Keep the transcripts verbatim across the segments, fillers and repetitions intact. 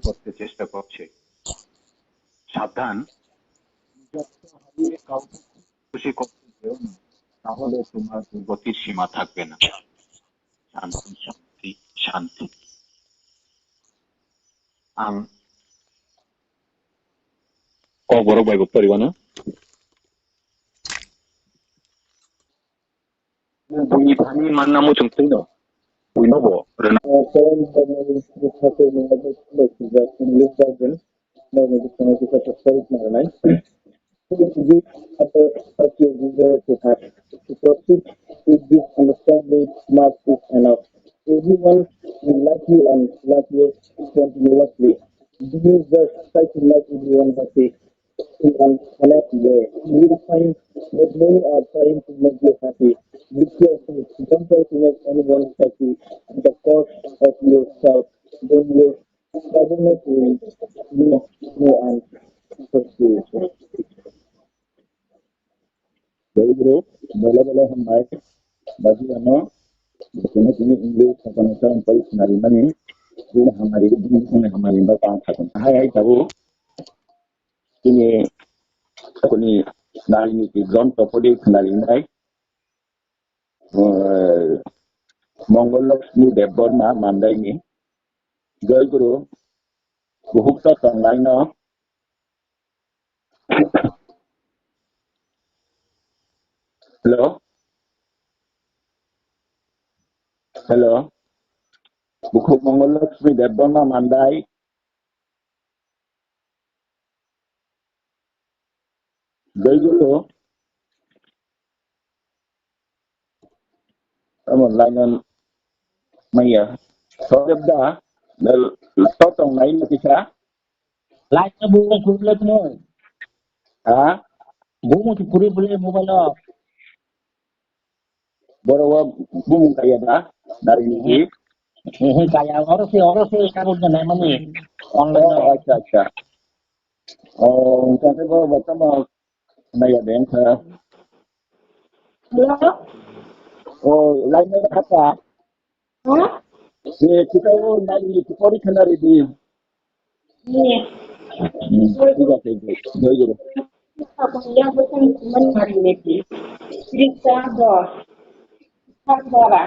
করতে চেষ্টা করছে। সাবধান, নিজস্ব হারিয়ে কাউকে খুশি করতে যেও না, তাহলে তোমার দুর্গতির সীমা থাকবে না। Shanti, shanti, shanti. Ang kok borok bai bo poriwano. Buini thani manna muchung twi no. Buino bo rwna. This other culture leader to have to proceed with this understanding must is enough. Everyone will like you and love you continuously. Be just try to make everyone happy and connect there. You will find that many are trying to make you happy. Be careful. Don't try to make anyone happy at the cost of yourself. Then you Kabung na twi ni ni ang sosiyete. Dai bro, bela bela hambai. Bagi ano, sini sini English kata nasa sampai sinari mani. Ini hamari, ini sini hamari ba tang kata. Hai hai tabu. Ini aku ni nari ni ti jon topodi sinari mai. Mongol Lakshmi Debbarma Mandaini. Jai Guru. Buhuk to tong lai no. Hello. Hello. Bukhuk Mongol Lakshmi Debbarma Mandai. Jai Guru. Tamo line on maya. Sodeb da. Nel to tong nai na kisa. Line na bung kurle mo. Ha? Bung tu kuri bule mobile o. Boro wa bung kaya da. Dari ni. Hmm, kaya oro se oro se kabut na mani. Online. Oh, acha acha. Oh, entonces boro wa tamo Naya beng kha. Hello? Oh, line na kha ta. Huh? Eh, kita oh, nari, kita ori kha nari di. Iya. Hmm, ঠিক আছে, এই যে, হয়ে গেল। Apa yang bukan cuma hari ini. Cerita bos. শিক্ষার দ্বারা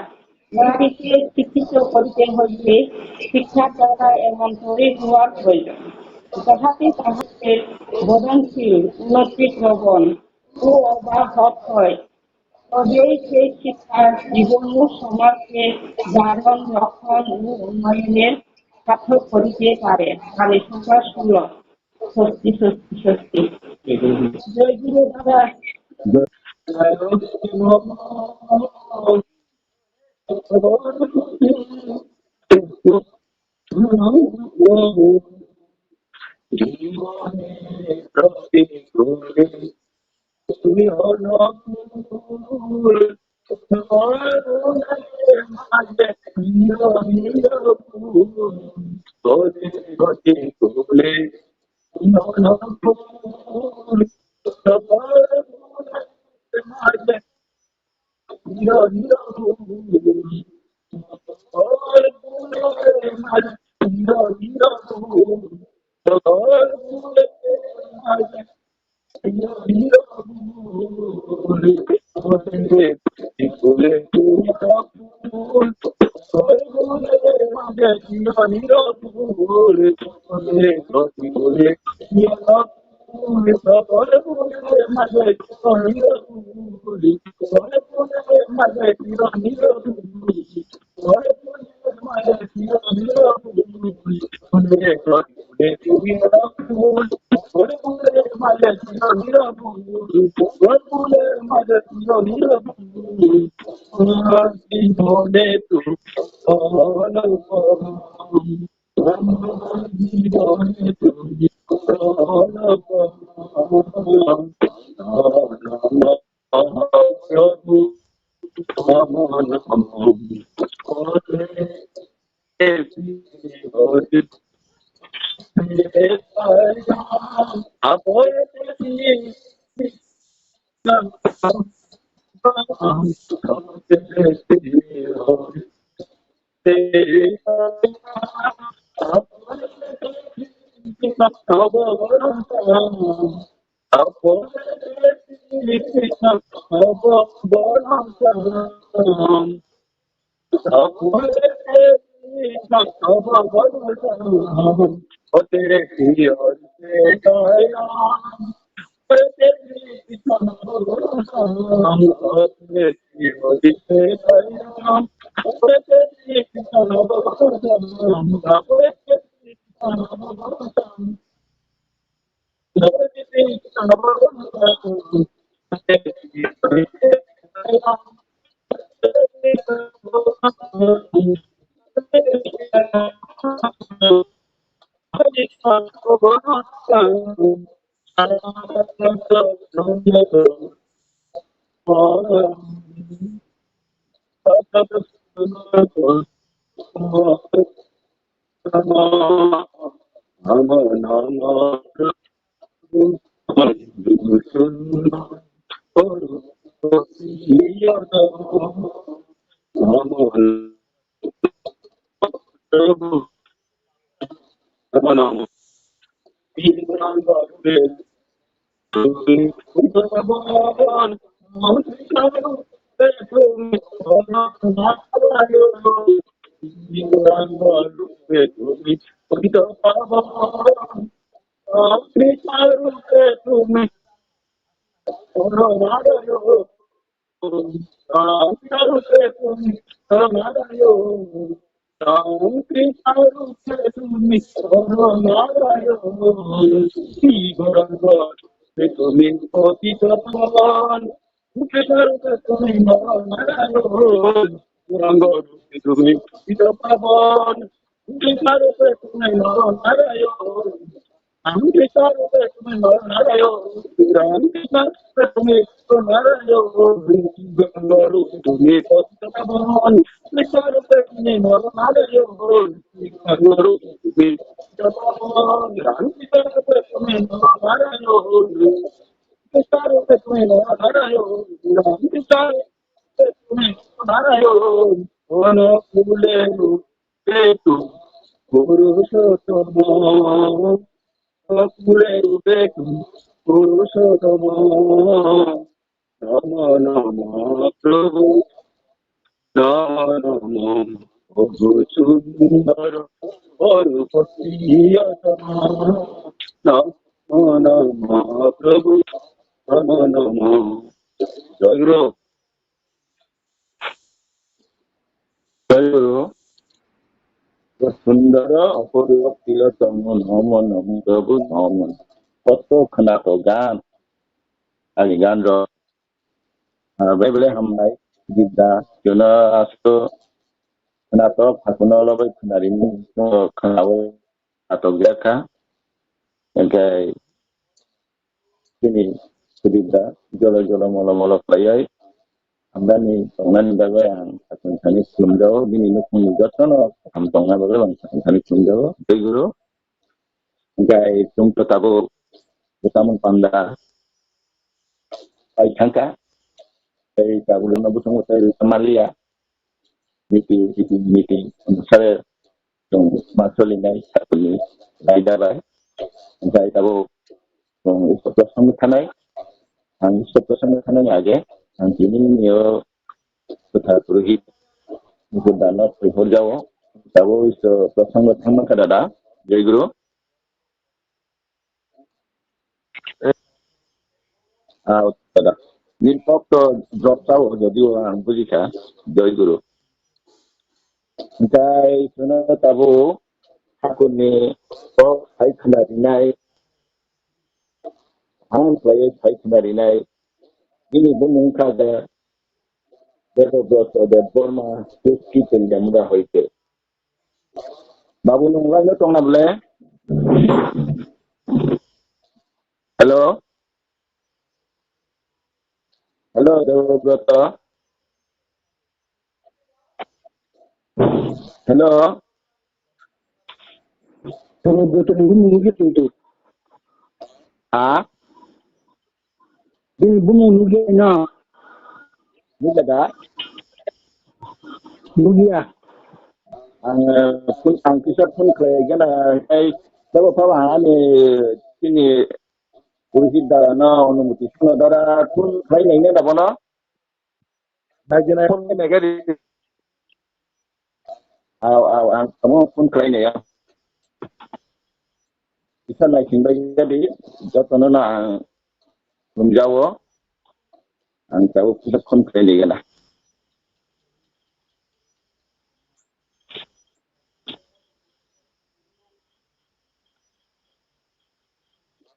নারীকে শিক্ষিত করিতে হইলে শিক্ষার দ্বারা এমন তৈরি হওয়ার প্রয়োজন, যাহাতে তাহাদের বরণশীল, উন্নতি প্রবণ ও অবাধ হয়। তবেই সেই শিক্ষা জীবন ও সমাজকে ধারণ, রক্ষণ ও উন্নয়নের সার্থক করিতে পারে। নারী সংখ্যা ষোলো। স্বস্তি, স্বস্তি, স্বস্তি। জয় গুরু বাবা। Ono kulero petu purushotomo. Ono kulero petu purushotomo. Namo namo Prabhu. Namo namo Prabhu Sundar Prabhu Priyatama. Namo namo Prabhu. Namo namo. Jai Guru. Jai Guru. Sundara apurva tilottama namo namo Prabhu namo. Koto khwnato gan. Ani gan rok. Ah, bebele hambai. Bidda. Jono asto khwnato phakuno lobai khwnari khwnawi atok jakha. Engkai Chini Sudipda jolo jolo molo molo khlaiwi hamdani tongnani bagwi ang sakni thani khulumjao. Bini nukhungni jotono kaham tongna bagwi ang sakni thani khulumjao. Tei guru hwnkhe chwng to tabuk bwsamung panda pai thangkha. Tei tabuk no bwskango tei rwkha manliya. Miti, miti, miti, sare, chwng ma solinai sakni laida bai. Hwnkhe tabuk chwng Iswar prosongo thanai. Ang Iswar prosongo thanai age, ang tini nio kwthar purohit Mukundano phai horjao. Tabuk Iswar prosongo thangma kha dada. Jai Guru. Ah, dada. Nini kok to drop tao, jodio ang bujikha. Jai Guru. Hwnkhe chwngno tabuk thakurni kok hai khna rinai, ang khlaiwi hai khna rinai. Bini bumung kha je Debabrata Debbarma, Kuski Tendamura hoite. Babu, nwng line o tongna bole? Hello? Hello, Debabrata? Hello? Debabrata ni bumung nugya tong to. Ha? Bini bumung nugya na? Nugya da? Nugya. Ang, eh, phone, ang kisa phone khlai gana, ai, Tabo phaba ani chini Purhit dara no, Anumoti Singha dara phone khlai nai na bono. Dai jena phone nai gari. Aw, aw, ang tamo phone khlai nai ya. Isa nai sing bai jadi, joto no na ang lumjao. Ang tabo kisa phone khlai nai gana.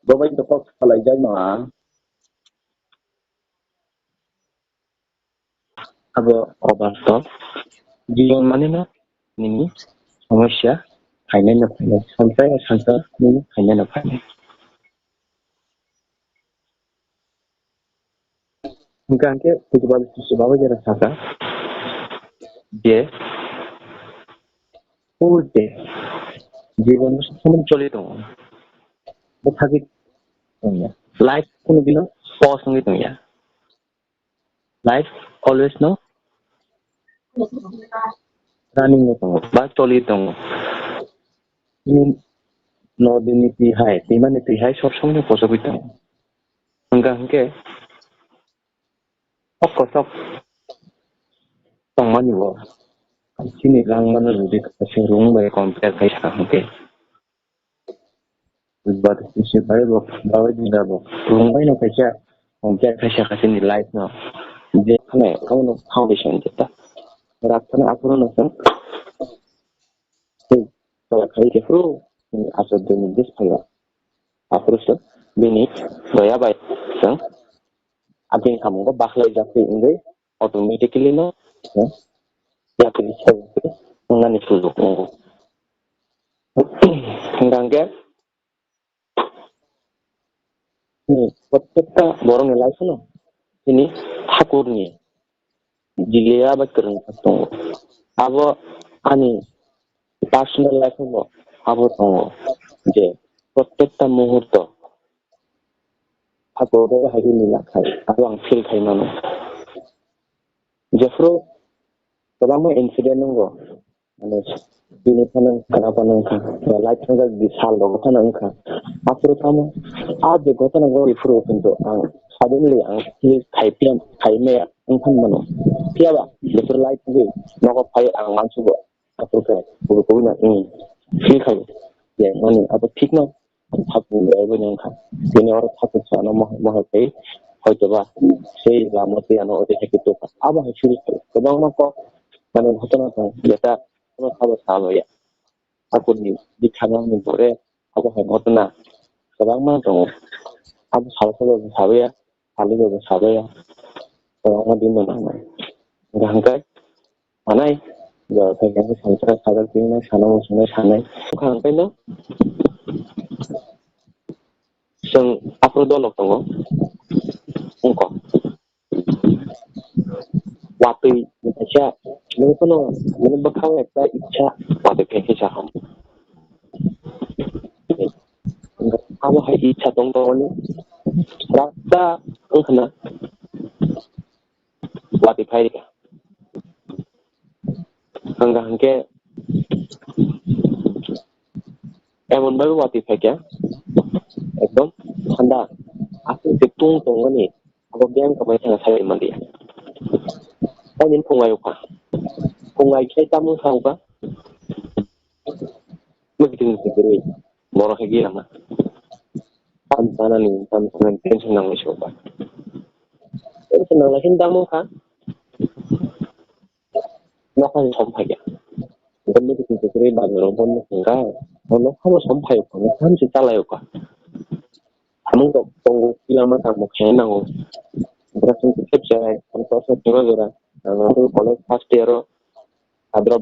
Bo bai to kok khlai jai no ang. Abo obastop. Jibon mane no nini somosya khainai no phainai. Sansai sansai nini khainai no phainai. Hingke ang khe Pujabali Sisi Baba jera saka je o je jibon sosom choli tongo. Bo thagwi tongya. Life kono dino pause wngwi tongya. Life always no running no tongo, ba choli tongo. Nini no dini twi hai, twi mani twi hai sob somoi no kochogwi tongo. Hingka hingke o kochok tongmani bo chini langmano rwdi kaisa rung bai compare khai sa hingke. But sisi bai bo, babai dinga bo. Rung bai no kaisa, hom khe kaisa kaisa ni life no. Je khane, abo no foundation je ta. Rak khane aphuru no song. Tei, tola khai ke phuru, asal deni dis phaya. Aphuru so, bini, doya bai, song. Abini kamungo bakhlai jakti ingwi, automatically no, no, yakni sabo nani sujuk nungo. Hingkha hingke, hmm, protekta borokni life-o no chini thakurni jiliya bai kwrwngthak tongo. Abo ani personal life-o bo abo tongo je protekta muhurto thakur bo hai ni lakhai abo ang feel khai mano. Jephru kwbangma incident wngo, mane, bini phano wngkha, abo phano wngkha, light thwngjak di sal rogo phano wngkha. Aphuru tamo, a je ghotona wngwi phuru kintu ang suddenly ang feel khai phiya, khai maya wngkha mano. Phiyaba, jephru light thwngwi nogo phai ang mansugo, aphuru khe kubui kubui no, hmm, feel khai, je mani abo thik no. Thakur bai bai nang kha. Tini oro thakur sana mohor mohor kai. Hoito ba sei lama tei ano ode hai khe tongkha. Abo hai suri kha. Kwbangma kok mane ghotona tong jeta ano sabo salo ya. Thakur ni bikha nang ni pore abo hai ghotona kwbangma tongo. Abo salo salo sabo ya. Salo salo sabo ya. Kwbangma din no nangnai. Hingkha hingkhe Sanai, jora khe khe sansa sajak twi nai sana muchung nai sanai. Bwkha hwnkhe no chwng aphuru dolok tongo. Wngkha. Watwi kaisa, nini phano, nini bwkhao ekta icha watwi khe khe chaham. Abo hai icha tong tongoni. Rasta wngkhana. Watwi phai rikha. Hwnkha hwnkhe emon bai watwi phaikha, ekdom thanda aswk se tung tongmani, abo biyang kwmai thangna sai mandi. Tei nini phungai ukha, phungai khe tamo sa ukha, mwkhitwng kwrwi, borok hai gila ma. Tam sanani, tam sanani tension nangwi se ukha. Tension nangla khe tamo kha. Nokhani som phaikha. Hwnkhe mwkhitwng kwrwi bazaro bondo hwnkha. Nokhano som phaio kha, nokhani se chalaio kha. Samung rok tongo, kilama tamo khe nango. Bwrasong khe kebsai, ang kosa jora jora. Ang college first year o, adrop